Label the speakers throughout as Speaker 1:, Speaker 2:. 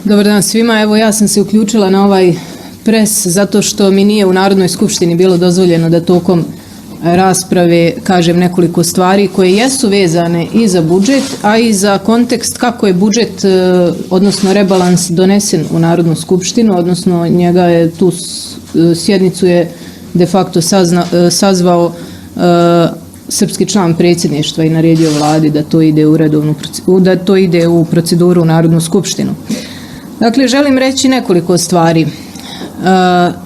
Speaker 1: Dobar dan svima. Evo ja sam se uključila na ovaj pres zato što mi nije u Narodnoj skupštini bilo dozvoljeno da tokom rasprave kažem nekoliko stvari koje jesu vezane i za budžet, a i za kontekst kako je budžet, odnosno rebalans donesen u Narodnu skupštinu, odnosno njega je tu sjednicu je de facto sazvao srpski član predsjedništva i naredio vladi da to ide u proceduru u Narodnu skupštinu. Dakle, želim reći nekoliko stvari.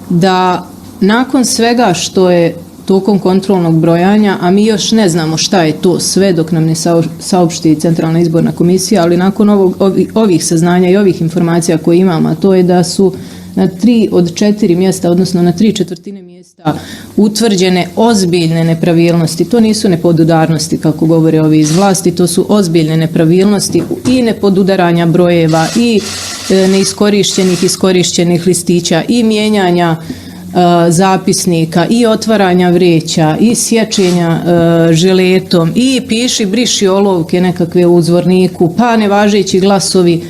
Speaker 1: Da nakon svega što je tokom kontrolnog brojanja, a mi još ne znamo šta je to sve dok nam ne saopšti Centralna izborna komisija, ali nakon ovih saznanja i ovih informacija koje imamo, a to je da su na 3 od 4 mjesta, odnosno na 3/4 mjesta utvrđene ozbiljne nepravilnosti. To nisu nepodudarnosti kako govore ovi iz vlasti, to su ozbiljne nepravilnosti i nepodudaranja brojeva i iskorišćenih listića i mijenjanja zapisnika i otvaranja vreća i sječenja žiletom i piši briši olovke nekakve u uzvorniku, pa nevažeći glasovi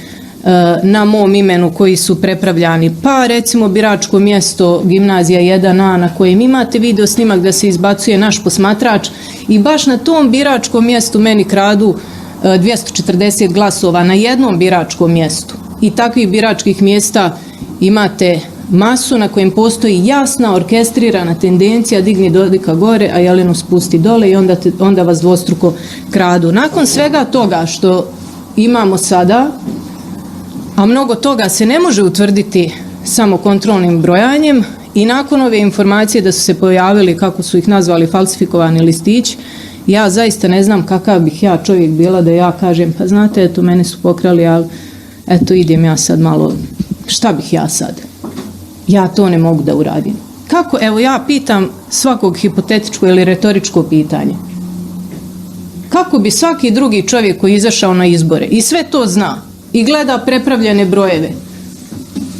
Speaker 1: na mom imenu koji su prepravljani, pa recimo biračko mjesto gimnazija 1A na kojem imate video snimak da se izbacuje naš posmatrač i baš na tom biračkom mjestu meni kradu 240 glasova na jednom biračkom mjestu. I takvih biračkih mjesta imate masu na kojem postoji jasna orkestrirana tendencija digni Dodika gore, a Jelenu spusti dole i onda vas dvostruko kradu. Nakon svega toga što imamo sada, a mnogo toga se ne može utvrditi samo kontrolnim brojanjem, i nakon ove informacije da su se pojavili, kako su ih nazvali, falsifikovani listić, ja zaista ne znam kakav bih ja čovjek bila da ja kažem, pa znate, eto, mene su pokrali, ali eto, idem ja sad malo, šta bih ja sad? Ja to ne mogu da uradim. Kako? Evo, ja pitam svakog hipotetičko ili retoričko pitanje. Kako bi svaki drugi čovjek koji je izašao na izbore i sve to zna i gleda prepravljene brojeve,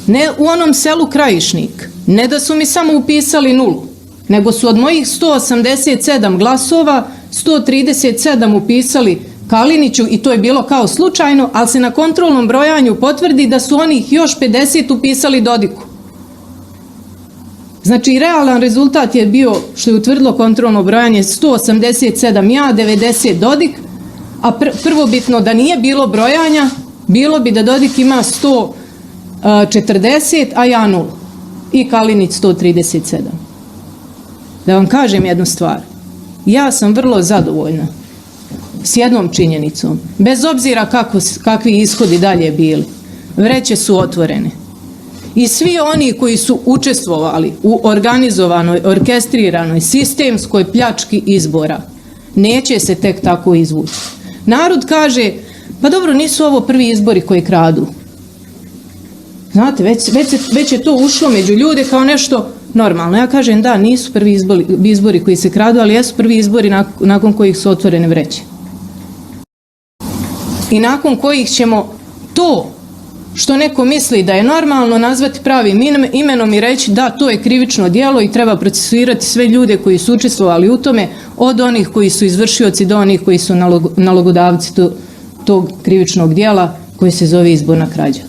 Speaker 1: ne u onom selu Krajišnik, ne da su mi samo upisali 0, nego su od mojih 187 glasova 137 upisali Kaliniću i to je bilo kao slučajno, ali se na kontrolnom brojanju potvrdi da su onih još 50 upisali Dodiku. Znači, realan rezultat je bio, što je utvrdilo kontrolno brojanje, 187 ja, 90 Dodik, a prvobitno da nije bilo brojanja, bilo bi da Dodik ima 140, a ja 0. I Kalinić 137. Da vam kažem jednu stvar. Ja sam vrlo zadovoljna s jednom činjenicom. Bez obzira kakvi ishodi dalje bili. Vreće su otvorene. I svi oni koji su učestvovali u organizovanoj, orkestriranoj, sistemskoj pljački izbora, neće se tek tako izvući. Narod kaže, pa dobro, nisu ovo prvi izbori koji kradu. Znate, već je to ušlo među ljude kao nešto normalno. Ja kažem, da, nisu prvi izbori koji se kradu, ali jesu prvi izbori nakon kojih su otvorene vreće. I nakon kojih ćemo to što neko misli da je normalno nazvati pravim imenom i reći da, to je krivično djelo i treba procesuirati sve ljude koji su učestvovali u tome, od onih koji su izvršioci do onih koji su nalogodavci tog krivičnog djela koji se zove izborna krađa.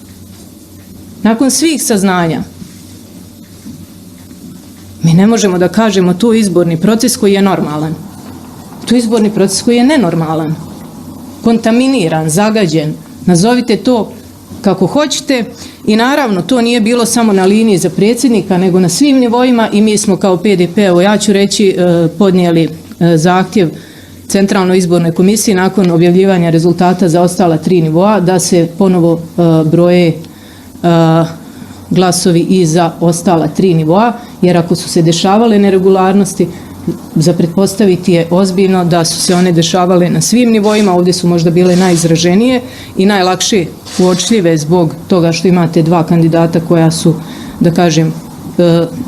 Speaker 1: Nakon svih saznanja mi ne možemo da kažemo to je izborni proces koji je normalan. To je izborni proces koji je nenormalan, kontaminiran, zagađen, nazovite to kako hoćete, i naravno to nije bilo samo na liniji za predsjednika, nego na svim nivoima, i mi smo kao PDP, evo ja ću reći, podnijeli zahtjev Centralnoj izbornoj komisiji nakon objavljivanja rezultata za ostala 3 nivoa da se ponovo broje glasovi i za ostala 3 nivoa, jer ako su se dešavale neregularnosti, za pretpostaviti je ozbiljno da su se one dešavale na svim nivoima. Ovdje su možda bile najizraženije i najlakše uočljive zbog toga što imate 2 kandidata koja su, da kažem,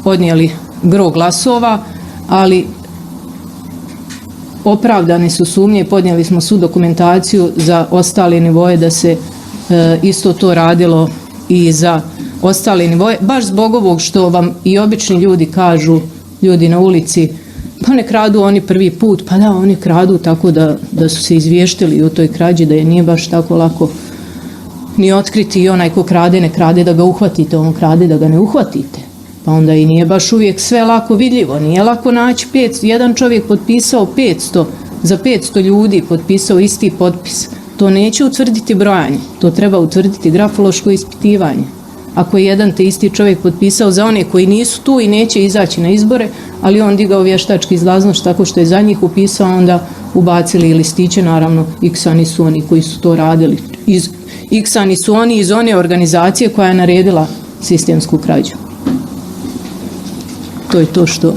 Speaker 1: podnijeli gro glasova, ali opravdane su sumnje, podnijeli smo svu dokumentaciju za ostale nivoje da se isto to radilo i za ostale nivoje, baš zbog ovog što vam i obični ljudi kažu, ljudi na ulici, pa ne kradu oni prvi put, pa da, oni kradu tako da su se izvještili o toj krađi, da je nije baš tako lako ni otkriti i onaj ko krade, ne krade da ga uhvatite, on krade da ga ne uhvatite. Pa onda i nije baš uvijek sve lako vidljivo, nije lako naći jedan čovjek potpisao 500, za 500 ljudi potpisao isti potpis. To neće utvrditi brojanje, to treba utvrditi grafološko ispitivanje. Ako je jedan te isti čovjek potpisao za one koji nisu tu i neće izaći na izbore, ali on digao vještački izlaznost tako što je za njih upisao, onda ubacili listiće, naravno, iksani su oni koji su to radili. Iksani su oni iz one organizacije koja je naredila sistemsku krađu. To je to što...